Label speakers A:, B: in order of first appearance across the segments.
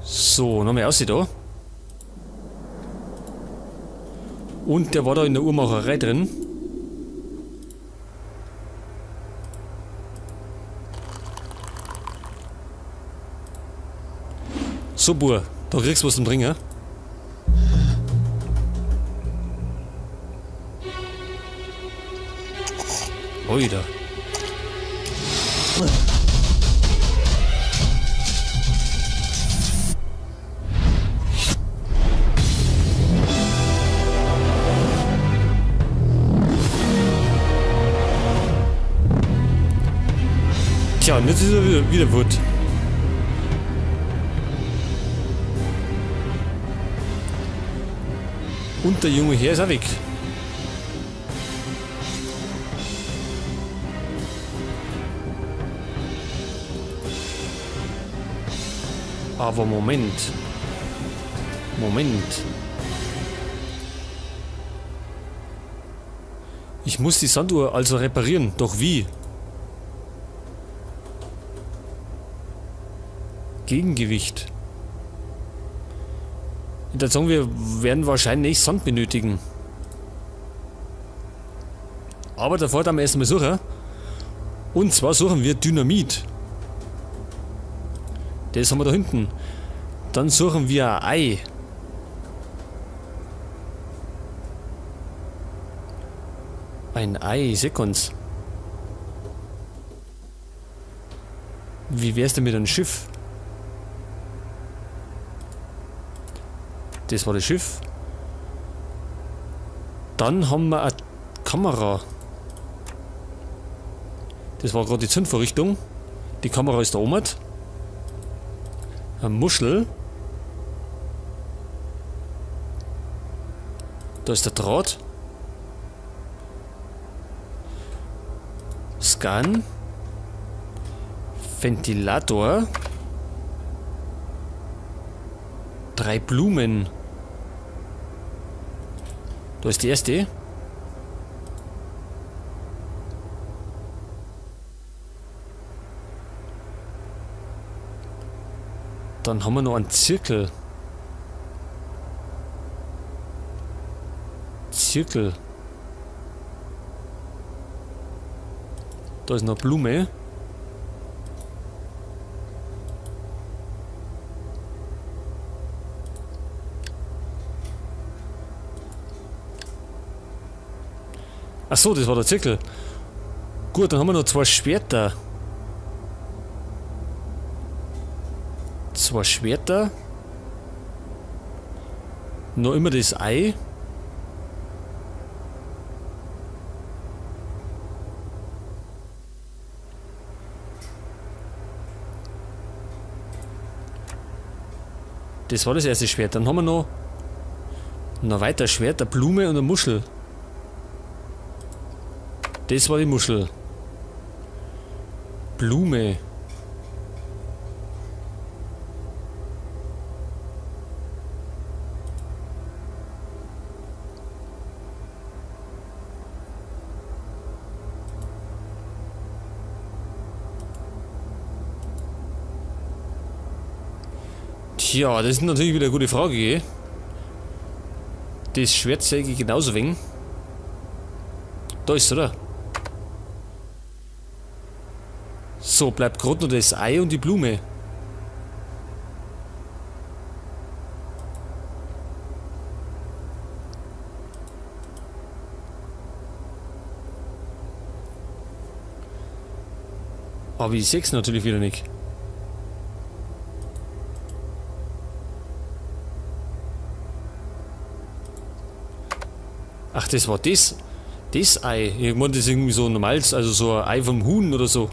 A: So, nochmal aussieht da. Und der war da in der Uhrmacherei drin. So, Bur, da kriegst du was zum Trinken. Oida. Tja, und jetzt ist er wieder fort. Und der junge Herr ist auch weg. Aber Moment. Moment. Ich muss die Sanduhr also reparieren. Doch wie? Gegengewicht. Ich würde sagen, wir werden wahrscheinlich Sand benötigen. Aber davor dann erstmal suchen. Und zwar suchen wir Dynamit. Das haben wir da hinten. Dann suchen wir ein Ei. Ein Ei, Sekunds. Wie wär's denn mit einem Schiff? Das war das Schiff. Dann haben wir eine Kamera. Das war gerade die Zündvorrichtung. Die Kamera ist da oben. Eine Muschel. Da ist der Draht. Scan. Ventilator. 3 Blumen. Da ist die erste. Dann haben wir noch einen Zirkel. Zirkel. Da ist noch eine Blume. Ach so, das war der Zirkel. Gut, dann haben wir noch 2 Schwerter. 2 Schwerter. Noch immer das Ei. Das war das erste Schwert. Dann haben wir noch weiter Schwert, eine Blume und eine Muschel. Das war die Muschel. Blume. Tja, das ist natürlich wieder eine gute Frage, gell? Das Schwert zeige ich genauso wenig. Da ist es, oder? So, bleibt grad noch das Ei und die Blume. Aber ich seh's natürlich wieder nicht. Ach, das war das. Das Ei. Ich meine, das ist irgendwie so normales, also so ein Ei vom Huhn oder so.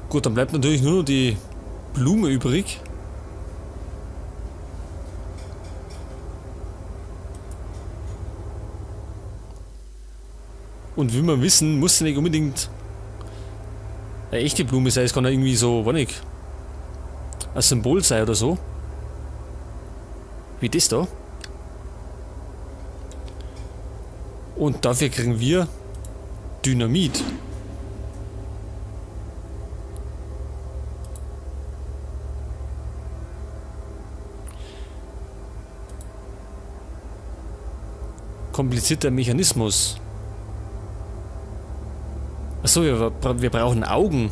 A: Gut, dann bleibt natürlich nur noch die Blume übrig. Und wie wir wissen, muss sie nicht unbedingt eine echte Blume sein. Es kann ja irgendwie so, weiß nicht, ein Symbol sein oder so. Wie das da. Und dafür kriegen wir Dynamit. Komplizierter Mechanismus. Achso, wir brauchen Augen.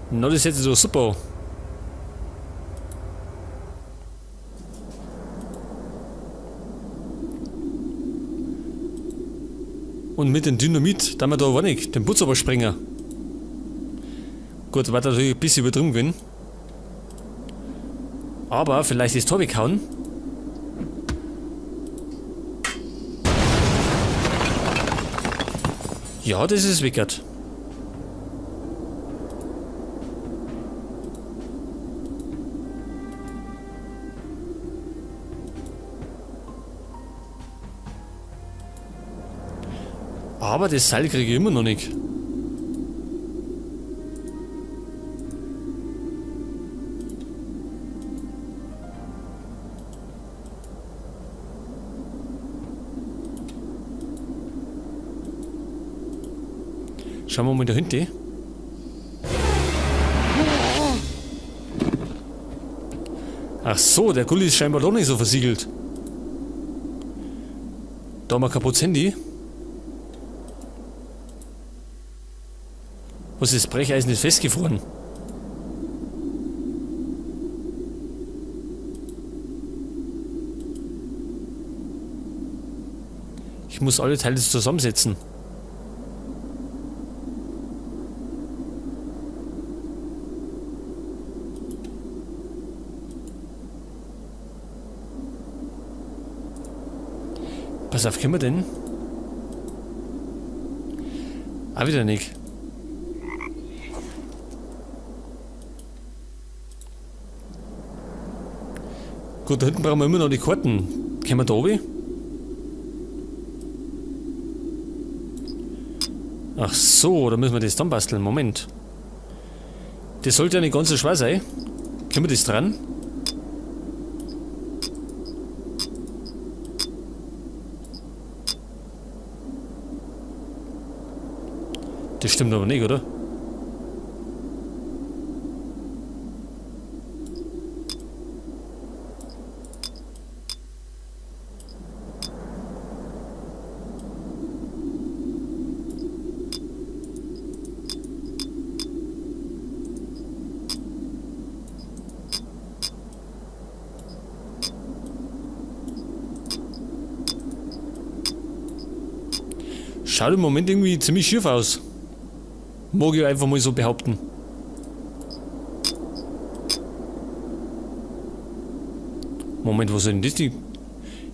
A: Na, das ist jetzt so super. Und mit dem Dynamit, da wir da war nicht, den Putz überspringen. Gut, war natürlich ein bisschen übertrieben gewesen. Aber vielleicht ist Tor weghauen. Ja, das ist wickert. Aber das Seil kriege ich immer noch nicht. Schauen wir mal da hinten. Ach so, der Gully ist scheinbar doch nicht so versiegelt. Da haben wir kaputtes Handy. Was ist das Brecheisen ist festgefroren? Ich muss alle Teile zusammensetzen. Pass auf, können wir denn? Ah, wieder nicht. Gut, da hinten brauchen wir immer noch die Karten. Können wir da oben? Ach so, da müssen wir das dann basteln. Moment. Das sollte ja nicht ganz so schwer sein. Können wir das dran? Das stimmt aber nicht, oder? Schaut im Moment irgendwie ziemlich schief aus. Mag ich einfach mal so behaupten. Moment, wo soll denn das Ding?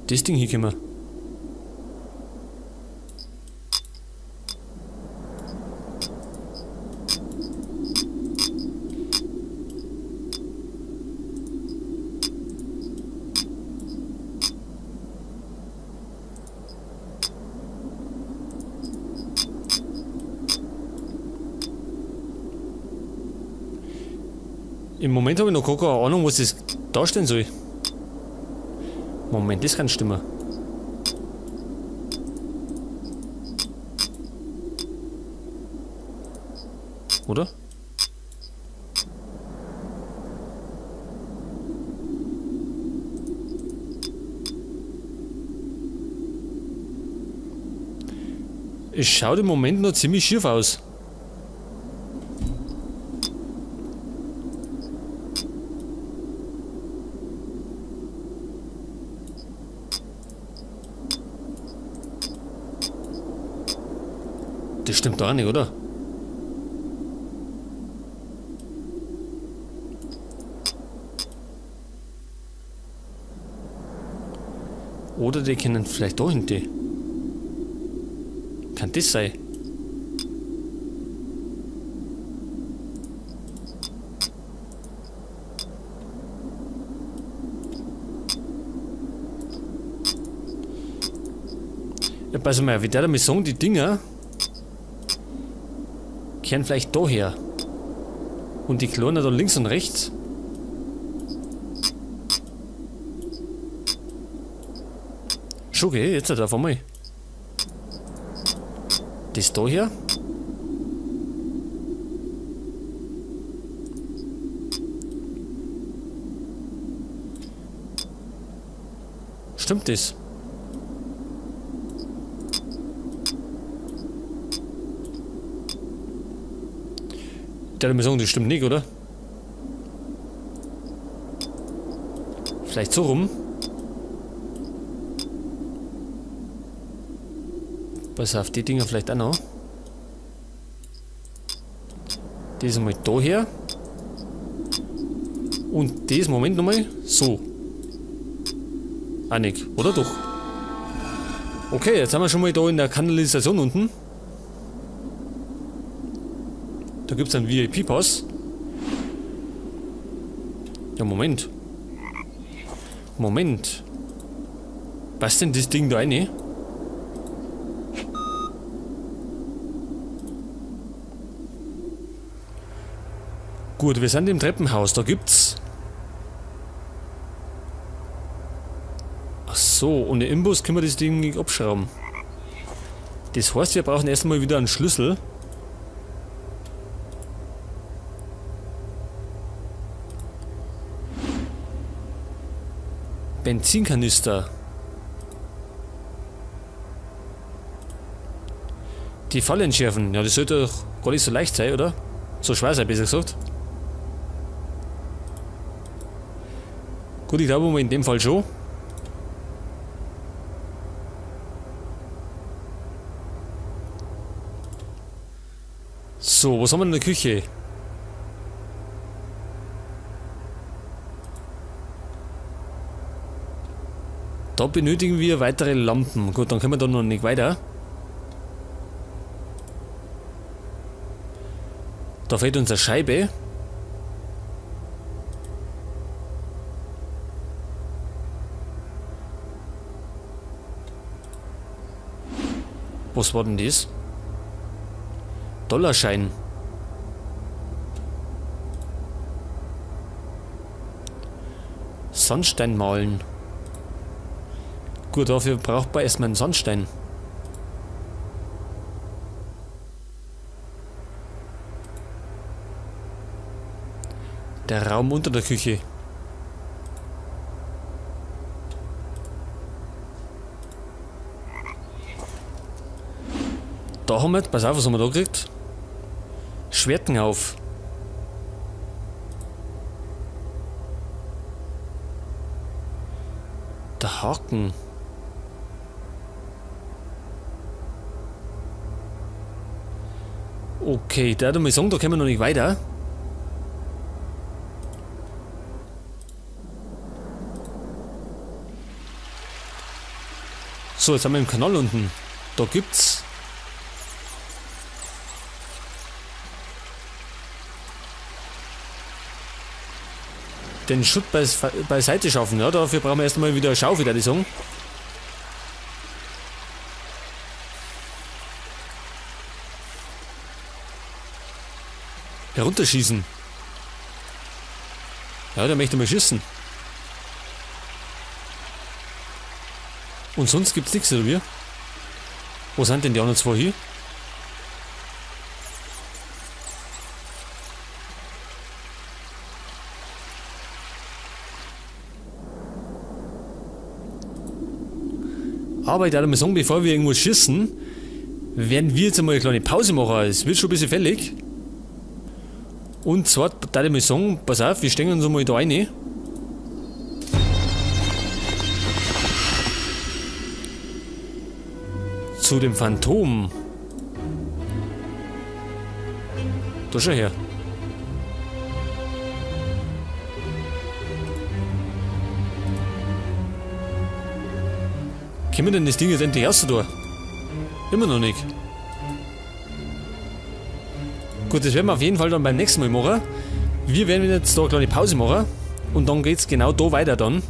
A: Das Ding hier kommen? Im Moment habe ich noch gar keine Ahnung, was das darstellen soll. Moment, das kann stimmen. Oder? Es schaut im Moment noch ziemlich schief aus. Das stimmt doch auch nicht, oder? Oder die können vielleicht da hinten. Kann das sein? Ja, pass mal, wie der da mal sagen, die Dinger kehren vielleicht daher. Und die Kleinen da links und rechts. Schon, gell? Jetzt auf einmal. Das da her. Stimmt das? Ich würde mal sagen, das stimmt nicht, oder? Vielleicht so rum. Pass auf, die Dinger vielleicht auch noch. Das einmal da her. Und das, Moment nochmal, so. Ah, nicht, oder doch? Okay, jetzt sind wir schon mal da in der Kanalisation unten. Da gibt's einen VIP-Pass. Ja, Moment. Moment. Was denn das Ding da rein? Gut, wir sind im Treppenhaus. Da gibt's... Ach so, ohne Imbus können wir das Ding nicht abschrauben. Das heißt, wir brauchen erstmal wieder einen Schlüssel. Benzinkanister. Die Falle entschärfen. Ja, das sollte doch gar nicht so leicht sein, oder? So schwer sein, besser gesagt. Gut, ich glaube mal in dem Fall schon. So, was haben wir in der Küche? Da benötigen wir weitere Lampen. Gut, dann können wir da noch nicht weiter. Da fehlt uns eine Scheibe. Was war denn das? Dollarschein. Sandstein malen. Gut, dafür braucht man erstmal einen Sandstein. Der Raum unter der Küche. Da haben wir, pass auf, was haben wir da gekriegt? Schwerten auf. Der Haken. Okay, da würde ich mal sagen, da kommen wir noch nicht weiter. So, jetzt sind wir im Kanal unten. Da gibt's den Schutt beiseite schaffen. Ja, dafür brauchen wir erstmal wieder eine Schaufel, würde ich sagen. Herunterschießen. Ja, der möchte mal schießen. Und sonst gibt's nichts, oder wie? Wo sind denn die anderen zwei hier? Aber ich würde mal sagen, bevor wir irgendwo schießen, werden wir jetzt einmal eine kleine Pause machen. Es wird schon ein bisschen fällig. Und zwar, da ich mal sagen, pass auf, wir stehen uns einmal da rein. Zu dem Phantom. Da schau her. Können wir denn das Ding jetzt endlich raus da? Immer noch nicht. Gut, das werden wir auf jeden Fall dann beim nächsten Mal machen. Wir werden jetzt da eine kleine Pause machen. Und dann geht's genau da weiter dann.